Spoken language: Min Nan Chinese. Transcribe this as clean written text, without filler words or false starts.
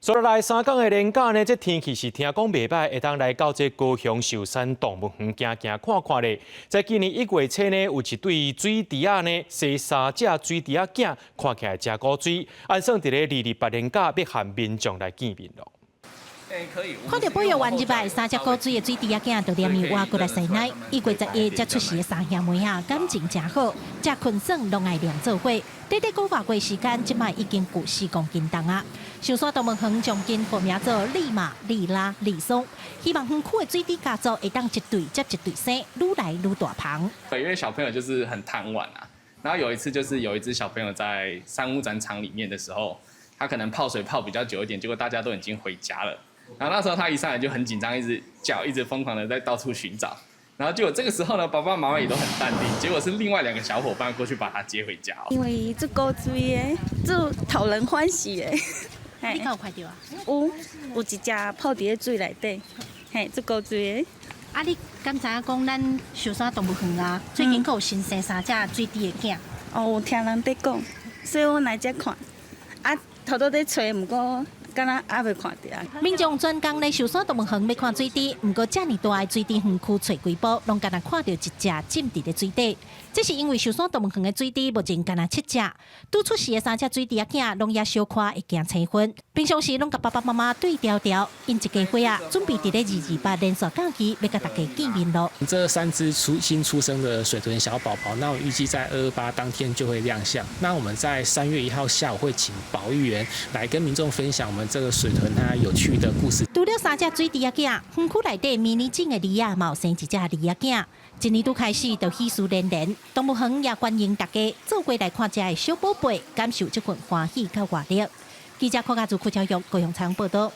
接落來三工的連假呢，這天氣是聽講袂䆀，會當來到這高雄壽山動物園行行看看咧。在今年1月初呢，有一對水豬仔呢，生三隻水豬仔囝，看起來誠古錐，按算佇咧二二八連假欲和民眾來見面囉。看著哺育完入來三隻古錐的水豬仔囝，就連伊活過來洗奶。1月11才出世的三兄妹啊，感情誠好，食睏耍攏愛黏做伙。短短幾個月時間，這擺已經有4公斤重啊！壽山動物園將𪜶號名做利馬、利拉、利松，希望園區的水豬家族會當一對接一對生，愈來愈大棚。因為小朋友就是很貪玩啊，然後有一次就是有一隻小朋友在山屋展場裡面的時候，他可能泡水泡比較久一點，結果大家都已經回家了。然後那時候他一上來就很緊張，一直叫，一直瘋狂的在到處尋找。然後結果這個時候呢，爸爸媽媽也都很淡定。結果是另外兩個小夥伴過去把他接回家。因為足古錐的，足討人歡喜的。你敢有看著啊？有，有一隻泡佇咧水內底，嘿，足古錐的。啊，你敢知影講咱壽山動物園啊，最近閣有新生三隻水豬的囝？哦，有聽人佇講，所以我來遮看。啊，頭拄佇揣，毋過敢若猶未看著啊。民眾專工來壽山動物園欲看水豬，毋過遮爾大的水豬園區揣幾步，攏干焦看著一隻浸佇咧水底。這是因為壽山動物園的水豬目前干焦七隻，拄出世的三隻水豬仔囝攏猶小可會驚青昏，平常時攏佮爸爸媽媽對牢牢，𪜶一家伙仔準備佇咧二二八連續假期欲佮大家見面囉。這三隻新出生的水豚小寶寶，那我預計在228當天就會亮相。那我們在3月1號下午會請保育員來跟民眾分享我們這個水豚它有趣的故事。除了三隻水豬仔囝，園區內底迷你種的鯉仔嘛有生一隻鯉仔囝。一年拄開始就喜事連連，動物園也歡迎大家做伙來看遮的小寶貝，感受這份歡喜佮活力。記者柯家祖、柯超玉高雄採訪報道。